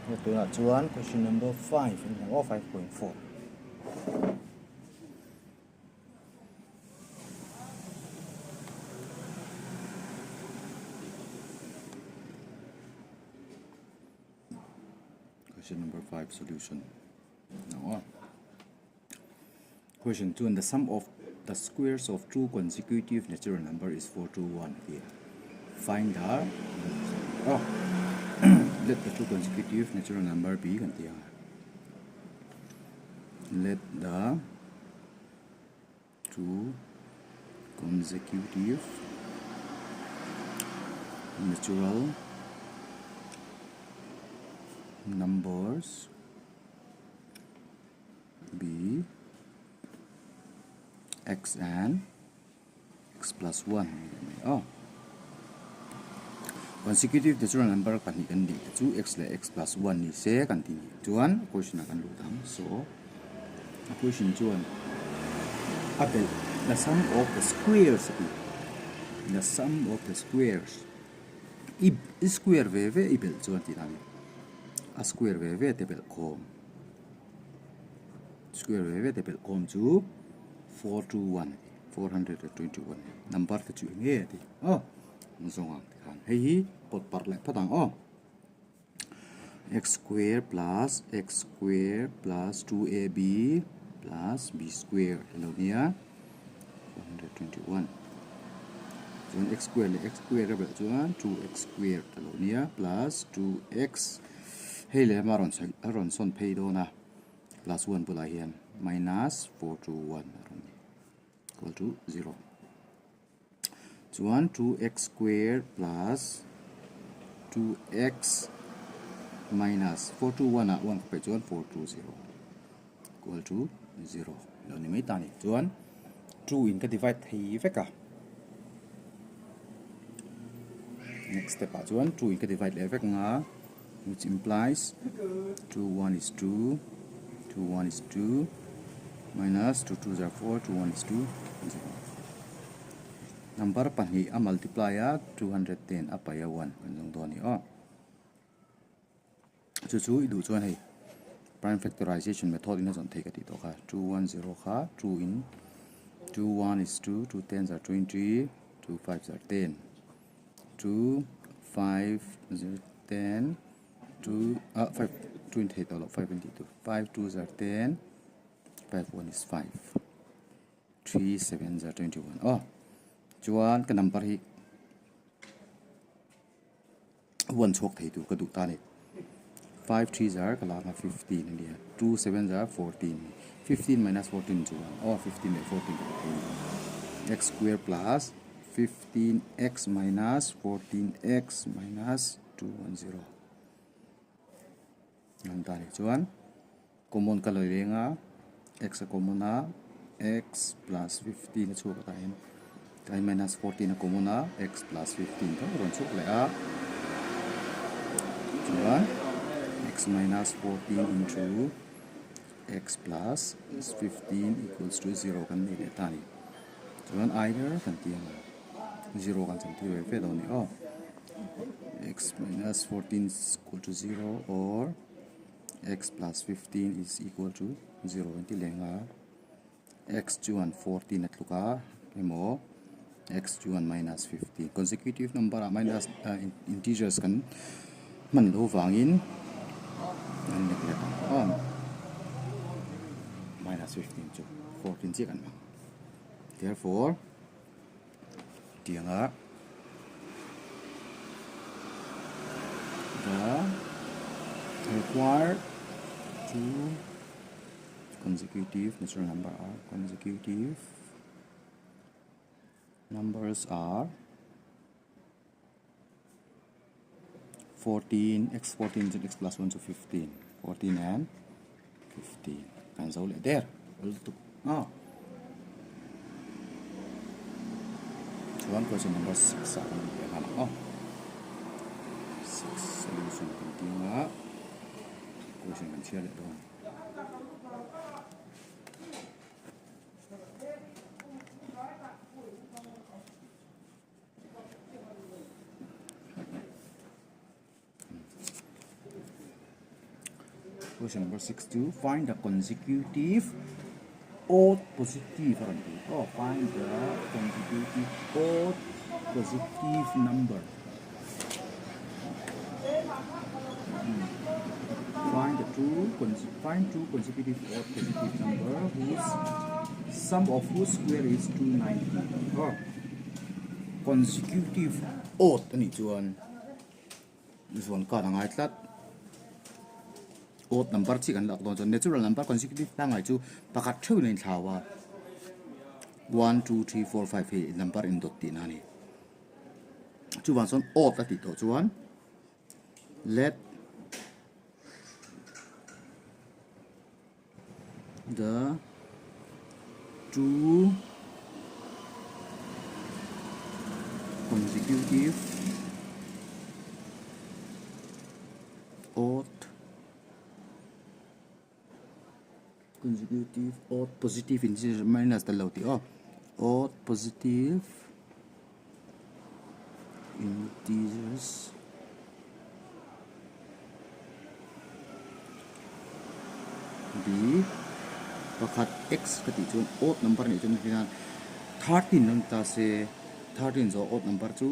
Tunah chuan question number 5 in aw 5.4. Question number 5 solution. Now, question 2 and the sum of the squares of two consecutive natural number is 421 here. Find the oh let the two consecutive natural number be kan tia. Let the two consecutive natural numbers be x and x plus 1 oh consecutive natural number pahnih kan nih te chu x leh x plus 1 ni se kan ti ni chuan question ah kan lut ang so a question chuan a belh the sum of the squares a ti the sum of the squares i square ve ve i belh chuan tih dan a ni a square ve ve te belh khawm. Square ve ve te pelh khawm chu 421 421 number te chu eng nge a ti aw an zawng ang tikhan hei hi pawt parh leh phawt ang aw x square plus x square plus 2ab plus b square a lo nia 421 chuan x square leh x square a belh chuan 2x square a lo nia plus 2x Hei leh hma a rawn sawn phei dawn a, plus 1 bulah hian minus 4 2 1 a rawn ni equal to 0. Chuan 2x square plus 2x minus 4 2 1 ah 1 ka peih chuan 4 2 0 equal to 0 lo ni mai ta ni. Chuan 2 in ka divide thei vek a. Next step ah chuan 2 in ka divide leh vek anga which implies 2 1 is 2 2 1 is 2 minus 2 2 are 4 2 1 is 2 0 number pahnih a multiply a 210 a pai a 1 kan zawng dawn a ni aw. Chu chu i duh chuan hei prime factorization method in a zawn theih ka tih tawh kha 210 kha 2 in 2 1 is 2 2 tens are 20 2 fives are 10 2 5 0 10 2 ah 5 2 in theih tawh loh 5 in tih tur 5 twos are 10 5 1 is 5 3 sevens are 21 aw chuan ka number hi One chhuak thei tur ka duh ta a ni. 5 threes are ka lak a 15 a nia 2 sevens are 14 15 minus 14 chu one aw 15 leh 14 ka duh thei a ni. X square plus 15x minus 14x minus 210 an ta ni chuan common ka lo leng a x a common a x plus 15 a chhuak atah hian tlai minus 14 a common a x plus 15 tho a rawn chhuak leh a chuan x minus 14 into x plus 15 equals to 0 kan nei leh ta a ni chuan either kan ti ang 0 kan chan tir ve ve dawn a ni aw x minus 14 is equal to 0 or x plus 15 is equal to 0 an ti leng a x chuan 14 a tluk a emaw x chuan minus 15 consecutive number ah minus ah integers kan hman loh vangin an neglect ang aw minus 15 chu 14 chiah kan hmang therefore tianga the required two consecutive natural number are consecutive numbers are 14 x 14 chu x plus 1 chu 15 14 and 15 kan zo leh der ul tuk a chuan question number 6 ah kan leh nghal ang aw 6 solution kan ti anga question kan chhiar leh dawn. Question number 6 chu find the consecutive odd positive a rawn ti aw find the consecutive odd positive number find the two find two consecutive odd positive number whose sum of whose square is 290 aw consecutive odd a nih chuan Zuan card a ngai tlat. Odd number chi kan lak dawn chuan natural number consecutive pangngai chu pakhat theuhin a inthlau a, one two three four five hei number indawt tihna a ni. Chuvang chuan odd a tih tawh chuan let the two consecutive odd consecutive odd positive in minus tel lo tih aw odd positive integers b pakhat x ka tih chuan odd number nih chuan hian 13 an ta se 13 zawh odd number chu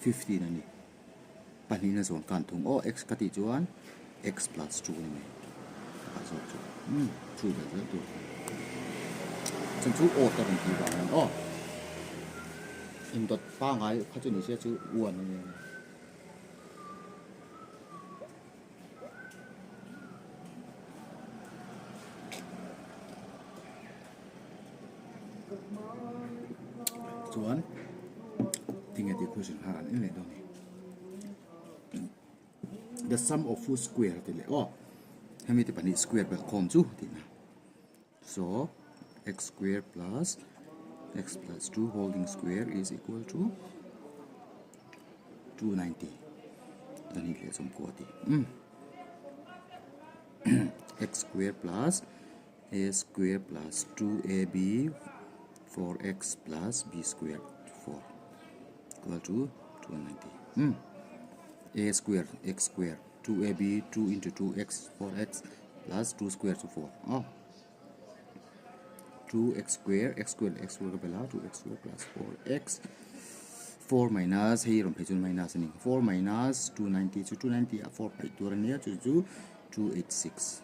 15 a ni pahnihna zawn khan thung aw x ka tih chuan x plus 2 a ni mai pakhat zawk chu umm chu belh zel tur chuan chu odd a rawn tih vang hian aw indawt pangngai kha chu ni se chu 1 a ni. Chuan tinge tih question kha an en leh dawn a ni. The sum of whose square a ti leh aw. Hemi te pahnih square belh khawm chu tihna. So x square plus x plus 2 holding square is equal to 290. Zani leh sawmkua ti. X square plus a square plus 2ab 4x plus b square 4 equal to 290. Hmm. A square x square 2ab 2 into 2x 4x plus 2 square to 4. Oh. 2x square x square x square ka bela 2x square plus 4x 4 minus hei rawn phei chuan minus a ni 4 minus 290 chu 290 ah 4 paih tur a nia chu chu 286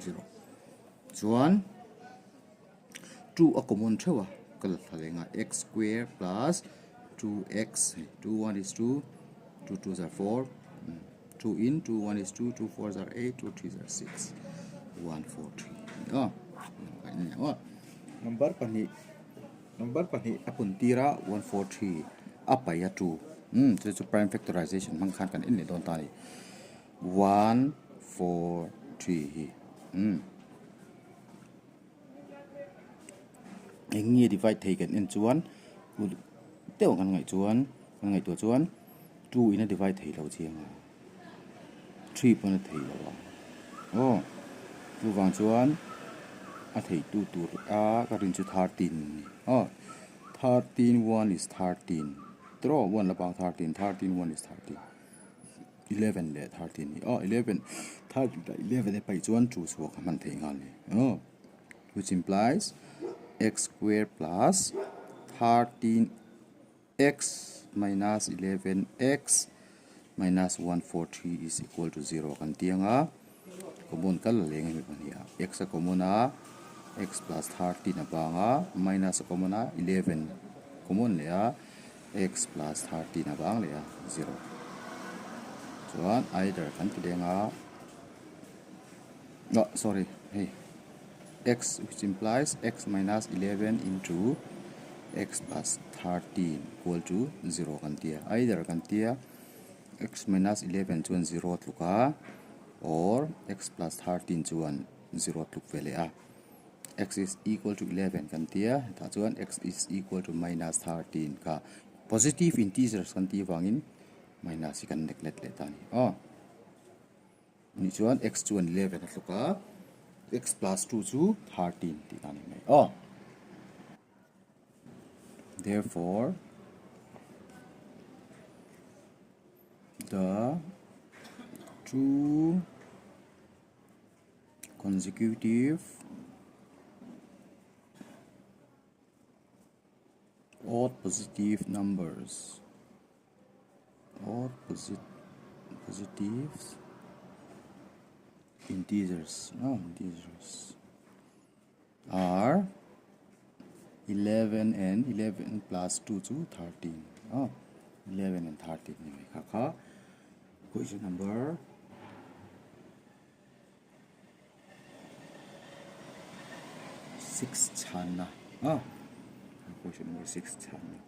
0 chuan 2 a common theuh a ka la thla leh nghal x square plus 2x 2 1 is 2 2 2 are 4 2 in 2 1 is 2 2 4 are 8 2 3 are 6 1 4 3 aw number pahnih number pahnih a pun tir a 1 4 3 a pai a 2 umm chu chu prime factorization hmang khan kan en leh dawn ta a ni. 1 4 3 hi umm eng nge divide thei kan en chuan deuh kan ngaih chuan kan ngaihtuah chuan 2 in a divide thei lo chiang a 3 pawn a thei lo a aw chuvang chuan a thei tu tur a ka rin chu 13 a ni aw 13 1 is 13 tiraw 1 la bang 13 13 1 is 13. 11 leh 13 hi aw 11 13 leh 11 e paih chuan 2 chhuak a hman theih nghal ni aw which implies x square plus 13 x minus 11 x minus 143 is equal to 0 kan ti anga common kal la leng hemi pahnih a x a common a x plus 13 a bang a minus a common a 11 common leh a x plus 13 a bang leh a 0 chuan either kan ti leng a oh sorry hei x which implies x minus 11 into x plus 13 equal to 0 kan ti a either kan ti a x minus 11 chuan 0 tluk a or x plus 13 chuan 0 tluk ve leh a. X is equal to 11 kan ti a, hetah chuan x is equal to minus 13 kha positive integers kan tih avangin minus hi kan neglect leh ta a ni aw. Nih chuan x chuan 11 a tluk a, x plus 2 chu 13 tih ta a ni mai aw. Therefore, the two. Consecutive odd positive numbers odd posit positives integers no integers are 11 and 11 plus 2 chu 13 oh 11 and 13 ni mai kha kha question number 6 chhanna ah question number 6 chhanna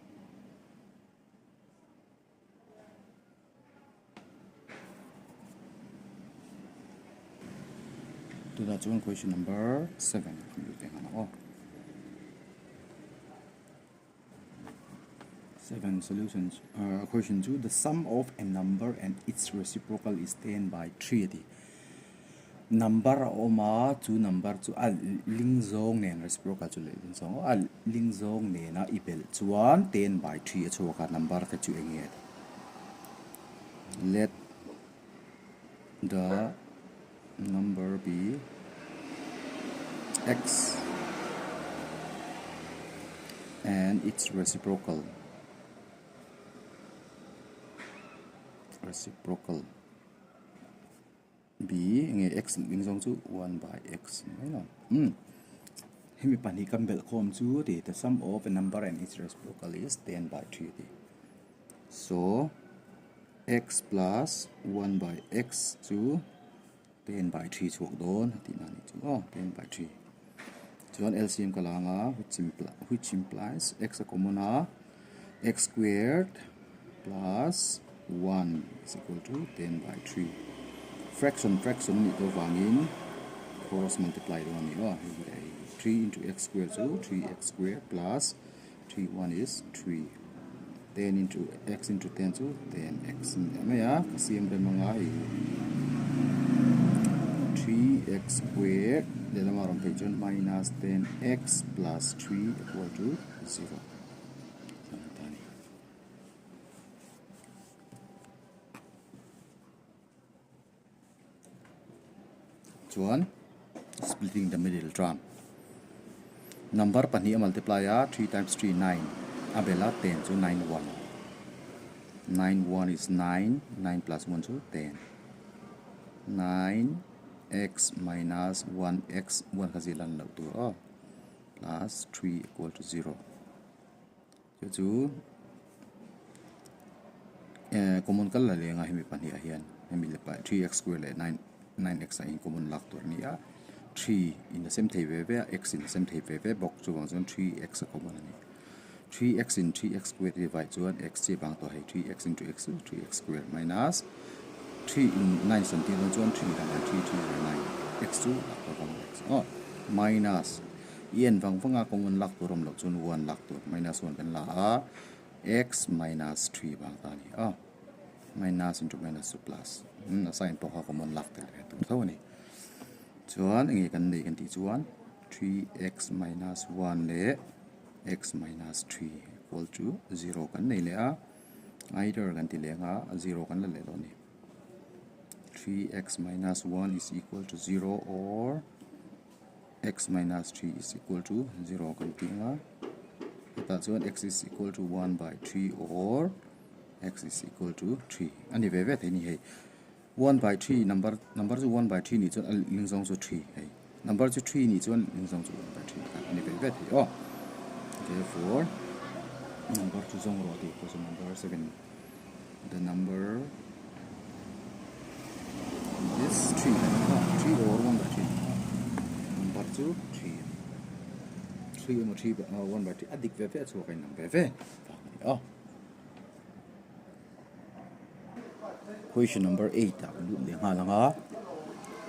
Tunah chuan question number 7 kan lut leh nghal ang aw. 7 solutions uh, question chu the sum of a number and its reciprocal is 10 by 3 ati number a awm a chu number chu a ling zawng nen reciprocal chu leh ling zawng a ling zawng nena i belh chuan 10 by 3 a chhuak a number te chu eng nge ati let the number be x and its reciprocal reciprocal be enge x ling zawng chu 1 by x ni mai lo umm hemi pahnih kan belh khawm chu ti the sum of a number and its reciprocal is 10 by 3 ti so x plus 1 by x chu 10 by 3 chhuak dawn a tihna a nih chu aw 10 by 3 chuan LCM ka la anga which impl which implies x a common a x squared plus 1 is equal to 10 by 3 fraction fraction nih tawh vangin cross multiply dawn a ni aw hei hi 3 into x square chu 3x square plus 3 1 is 3 10 into x into 10 chu 10x a ni mai a ka siam rem anga hei 3x square lehlamah rawn phei chuan minus 10x plus 3 equal to 0 chuan ta a ni. Chuan splitting the middle term number pahnih a multiply a 3 times 3 9 a bela 10 chu 9 1 9 1 is 9 9 plus 1 chu 10 9 x minus 1 x 1 kha zir lan loh tur aw plus 3 equal to 0 Chu chu eh common kal la leng a hemi pahnih ah hian hemi leh pah 3x square leh 9 9x ah hian common lak tur a ni a 3 in a sem thei ve ve a x in a sem thei ve ve bawk chuvang chuan 3x a common a ni 3x in 3x square divide chuan x chi vang tawh hei 3x into x chu 3x square minus 3 in 9 san tir dawn chuan 3 dangah 3 3 zero 9 x chu lak tur vang x aw minus I en vang vanga common lak tur awm loh chuan 1 lak tur minus 1 kan la a, x minus 3 vang ta a ni a, minus into minus chu plus a sign pawh kha common lak tel ve tur tho a ni. Chuan enge kan neih kan tih chuan 3x minus 1 leh x minus 3 equal to 0 kan nei leh a, either kan ti leh anga 0 kan la leh dawn a ni. 3x minus 1 is equal to 0 or x minus 3 is equal to 0 kan tih ang a hetah chuan x is equal to 1 by 3 or x is equal to 3 a ni ve ve thei a ni hei 1 by 3 number number chu 1 by 3 nih chuan a ling zawng chu 3 hei number chu 3 nih chuan ling zawng chu 1 by 3 a ni ve ve thei aw therefore number chu zawng rawh tih question number 7 the number is 3 3 or 1 by 3 number chu 3 3 emaw 3 1 by 3 a dik ve ve a chhuak a inang ve ve vang a ni aw question number 8 ah kan lut leh nghal ang a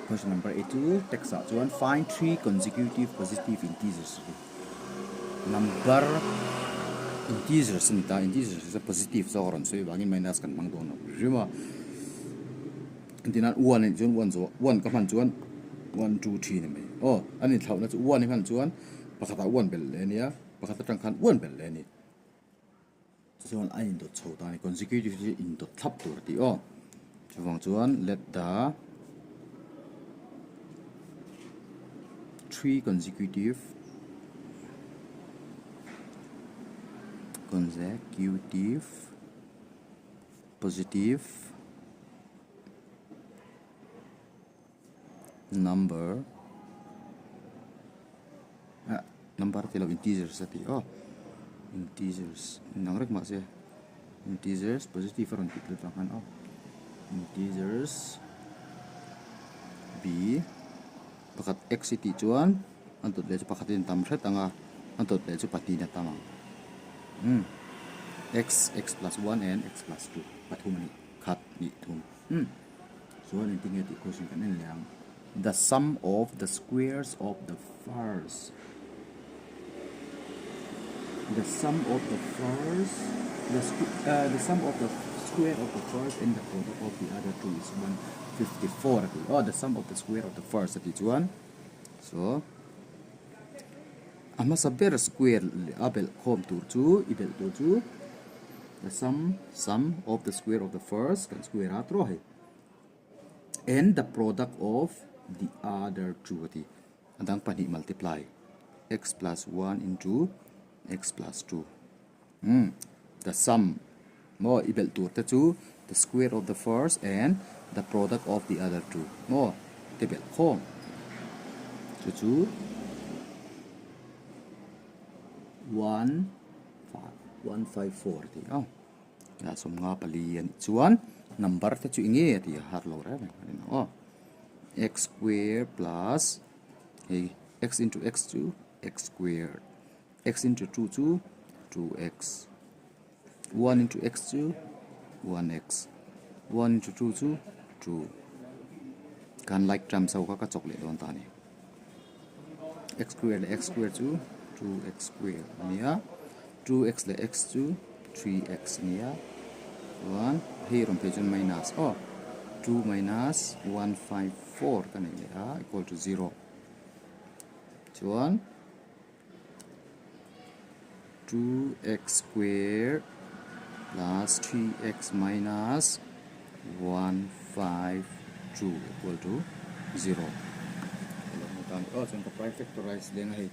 question number 8 chu text ah chuan find three consecutive positive integers Number integers a ni ta, integers hi chu positive zawk a rawn sawi avangin minus kan hmang dawn lo hrim a. Engtin nan one a nih chuan one zawh one ka hman chuan one two three a ni mai. Aw a ni thlauhna chu one i hman chuan pakhatah one belh leh a nia, pakhat atang khan one belh leh a ni. Chuan a indawt chho ta a ni, consecutive hi indawt thlap tur a tih aw. Chuvang chuan let the. 3 consecutive consecutive positive number ah number tih loh integers a tih aw integers inang reng mahse integers positive a rawn tih tel vang khan aw integers b pakhat x i tih chuan a dawt leh chu pakhatin a tam hret ang a a dawt leh chu pahnihin a tam ang umm x x plus one and x plus two pathum a ni khat hnih thum umm chuan engtin nge tih question kan en leh ang the sum of the squares of the first the sum of the first the uh, the sum of the square of the first and the product of the other two is 154 a ti oh the sum of the square of the first a tih chuan so a hmasa ber square a belh khawm tur chu i belh tur chu the sum sum of the square of the first kan square a trawh hei and the product of the other two a ti. A dang pahnih multiply x plus 1 into x plus 2 umm the sum maw i belh tur te chu the square of the first and the product of the other two maw te belh khawm chu chu 1 154 a ti a a sawmnga pali a nih chuan number te chu eng nge a ti a har lo reng reng a ni aw. x square plus hei x into x chu x square x into 2 chu 2x 1 into x chu 1x 1 into 2 chu 2 kan like terms ho kha ka chawk leh dawn ta a ni x square leh x square chu 2x square a ni a 2x leh x chu 3x a ni a chuan hei rawn phei chuan minus aw 2 minus 154 ka nei leh a equal to 0 chuan 2x square plus 3x minus 152 equal to 0 aw chuan ka prime factorize leng a hei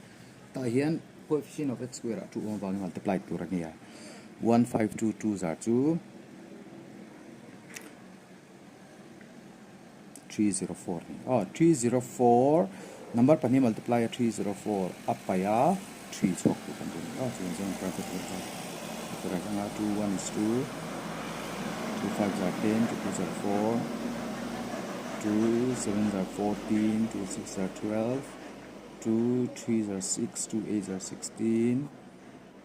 Tah hian coefficient of x square ah 2 awm avangin multiply tur a ni a, 1522 zar chu 304 a ni. Aw 304 number pahnih multiply a 304 a paih a 3 chhuak tur kan duh a ni. Aw chuan zawng private tur kha factorize anga 2 1 is 2 2 5 zar 10 2 2 zar 4 2 7 zar 14 2 6 zar 12 2 3 are 6 2 8 are 16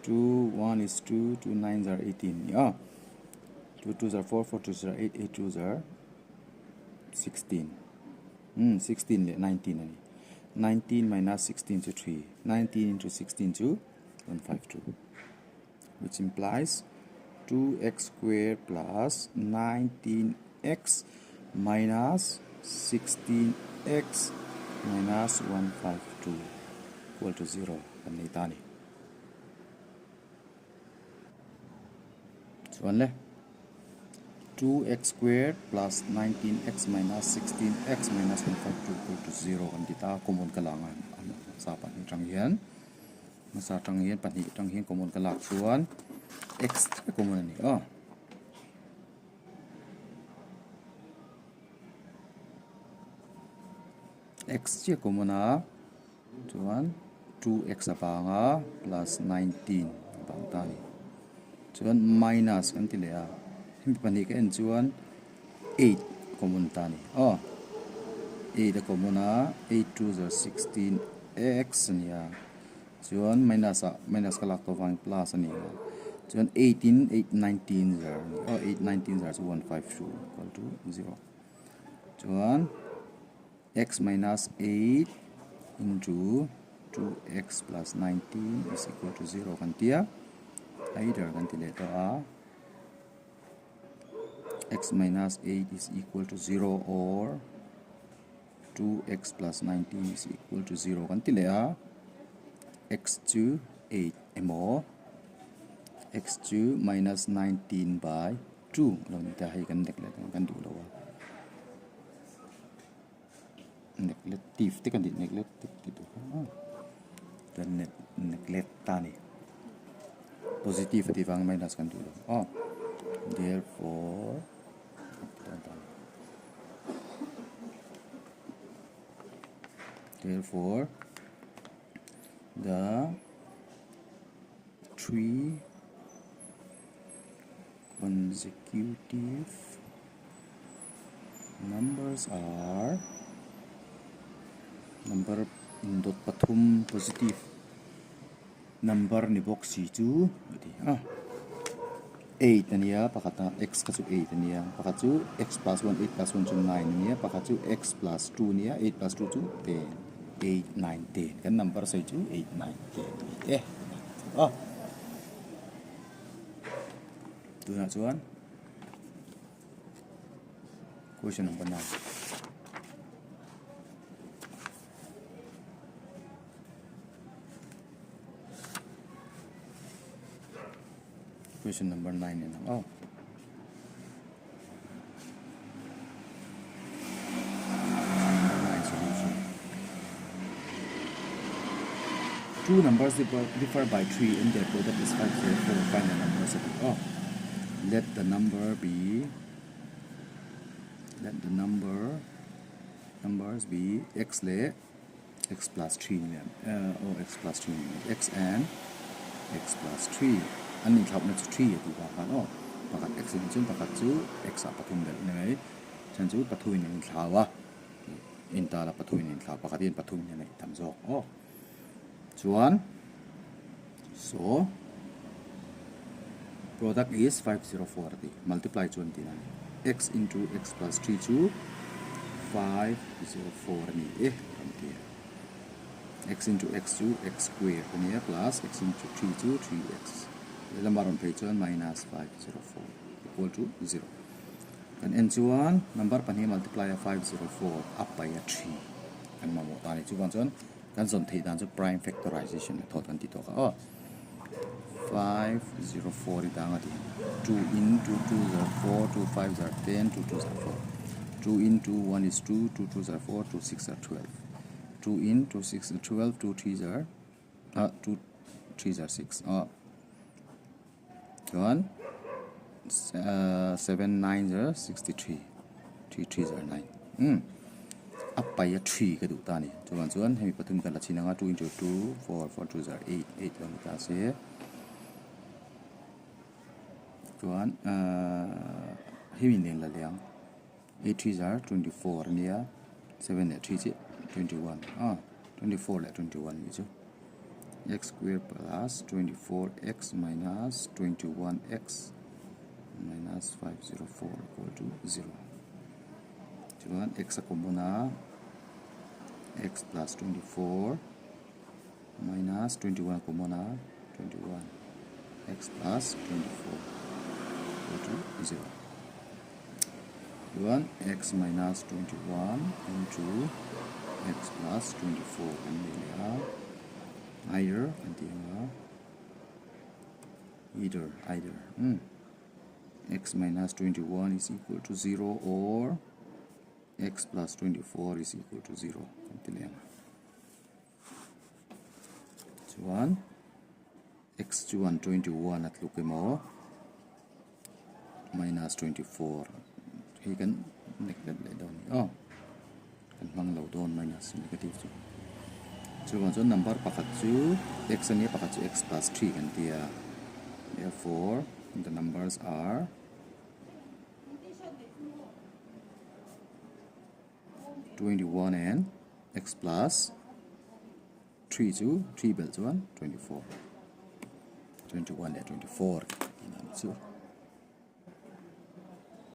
2 1 is 2 2 9 are 18 yeah 2 2 are 4 4 2 are 8 8 2 are 16 mm, 16 le 19 ani 19 minus 16 to 3 19 into 16 to 152 which implies 2x square plus 19x minus 16x minus 152 equal to 0 kan nei ta a ni. Chuan le 2x square plus 19x minus 16x minus 152 equal to 0 kan ti ta a, common ka la ang a hmasa pahnih atang hian. Hmasa atang hian pahnih atang hian common ka lak chuan x common a ni a. X chiah common a chuan 2x avanga plus 19 a bang ta a ni. Chuan minus kan ti leh a hemi pahnih ka en chuan 8 common ta a ni aw. 8 a common a 8 2 za 16 x a ni a. Chuan minus ah minus ka lak tawh vangin plus a ni a chuan 8 in 8 19 zar a ni a 8 19 zar chu 152 equal to 0 chuan x minus 8 into 2x plus 19 is equal to 0 kan ti a either kan ti leh tawh a x minus 8 is equal to 0 or 2x plus 19 is equal to 0 kan ti leh a, x chu 8 emaw x chu minus 19 by 2 a lo ni ta, hei kan dek leh dawn kan duh lo a. Neglective te kan tih neglective tih tur kha maw chuan neglect ta a ni positive a tih vang minus kan duh lo aw therefore therefore the three consecutive Numbers are number indawt pathum positive number ni bawk si chu a ti a eight a nia pakhat ah x kha chu eight a nia pakhat chu x plus one eight plus one chu nine a nia pakhat chu x plus two a nia eight plus two chu ten eight nine ten kan number sawi chu eight nine ten a ni e a tunah chuan. Question number 9. Question number 9 in oh. Solution. Two numbers differ, differ by 3 and their product is 504. Find the numbers of the oh. Let the number be let the number numbers be x leh x plus 3 ni uh, oh x plus 3 ni x and x plus 3 an inthlauhna chu 3 a tih vang khan aw pakhat x in chuan pakhat chu x ah pathum belh ni mai chhan chu pathum in an inthlau a intal a pathum in inthlau pakhat hian pathum in a neih tam zawk aw chuan so product is 504 a ti multiply chuan tih a ni x into x plus 3 chu 504 a ni e kan ti a x into x chu x square a ni a plus x into 3 chu 3x lehlamah rawn phei chuan minus 504 equal to 0 kan en chuan number pahnih multiply a 504 a pai a 3 kan mamawh ta a ni chuvang chuan Kan zawn theih dan chu prime factorization method kan tih tawh kha aw. 504 i dang a ti. 2 in 2 2 zar 4 2 5 zar 10 2 2 zar 4. 2 in 2 1 is 2 2 2 zar 4 2 6 zar 12. 2 in 2 6 12 2 3 zar ah 2 3 zar 6 aw. Chuan 7 9 zar 63 3 3 zar 9 umm a pai a 3 ka duh ta a ni chuvang chuan hemi pathum kan la chhin ang a 2 into 2 4 4 2 zar 8 8 lo ni ta se chuan ahh hemi nen la leh ang 8 3 zar 24 a nia 7 leh 3 chiah 21 ah 24 leh 21 nih chu. x square plus 24x minus 21x minus 504 equal to 0 chuan x a common a x plus 24 minus 21 a common a 21 x plus 24 equal to 0 chuan x minus 21 into x plus 24 kan nei leh a either kan tih ang a either either umm x minus 21 is equal to 0 or x plus 24 is equal to 0 kan ti leh ang a chuan x chuan 21 a tluk emaw minus 24 hei kan neglect leh dawn a ni aw kan hmang lo dawn minus negative chu chuvang chuan number pakhat chu x a nia pakhat chu x plus 3 kan ti a therefore the numbers are 21 and x plus 3 chu 3 belh chuan 24 21 leh 24 tih dan chu.